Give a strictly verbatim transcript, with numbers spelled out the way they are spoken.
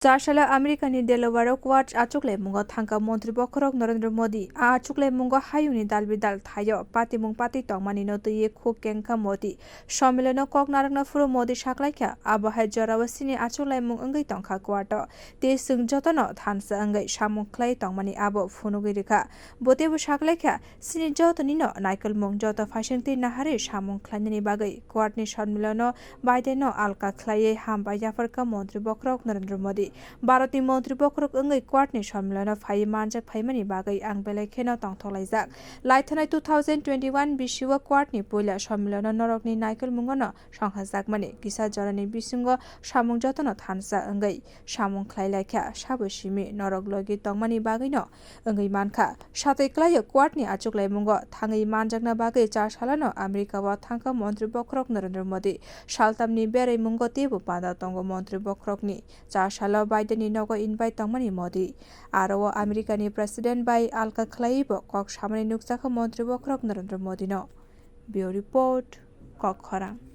Char salo Americani Delaware-o Quad achuklaimungo thangkha Montri Bokhorok Narendra Modi. A achuklaimungo hayungni dalbidal thaio patimung patwi tongmanino twiwi khuk kengkha Modi. Sommilono kok narwkna phuru Modi saklaikha, abo hai jorao chini achuklaimung wngwi tongkha Quad-o. Tei chwng jotono thansa wngwi samung khlai tongmani abo phunugwi rwkha. Bo teibo saklaikha, chini jotonino naikolmung joto phaisingtwi naharwi samung khlainani bagwi Quad-ni sommilono Biden-no alka khlaiwi hambai yapharkha Montri Bokhorok Narendra Modi. Bharatni Montri Bokhorok wngwi Quad-ni sommilono phaiwi manjak phaimani bagwi ang belai kheno tongthok laijak. Laithanai two thousand twenty-one bisio Quad-ni puila sommilono norokni naikolmungono songhajakmani kisa jorani bisingo samung jotono thansa wngwi samung khlai laikha, sabo simi norok logi tongmani bagwino wngwi mankha. Satwi klaio Quad-ni achuklaimungo thangwi manjakna bagwi char salono America-o thangkha Montri Bokhorok Narendra Modi. Saltamni beraimungo teibo panda tongo Montri Bokhorokni. Char salo Biden-ni nogo invite tongmani Modi. Aro o America-ni President bai alka khlaiwibo kok samani nukjakha Montri Bokhorok Narendra Modi-no. Bureau Report, Kokkhorang.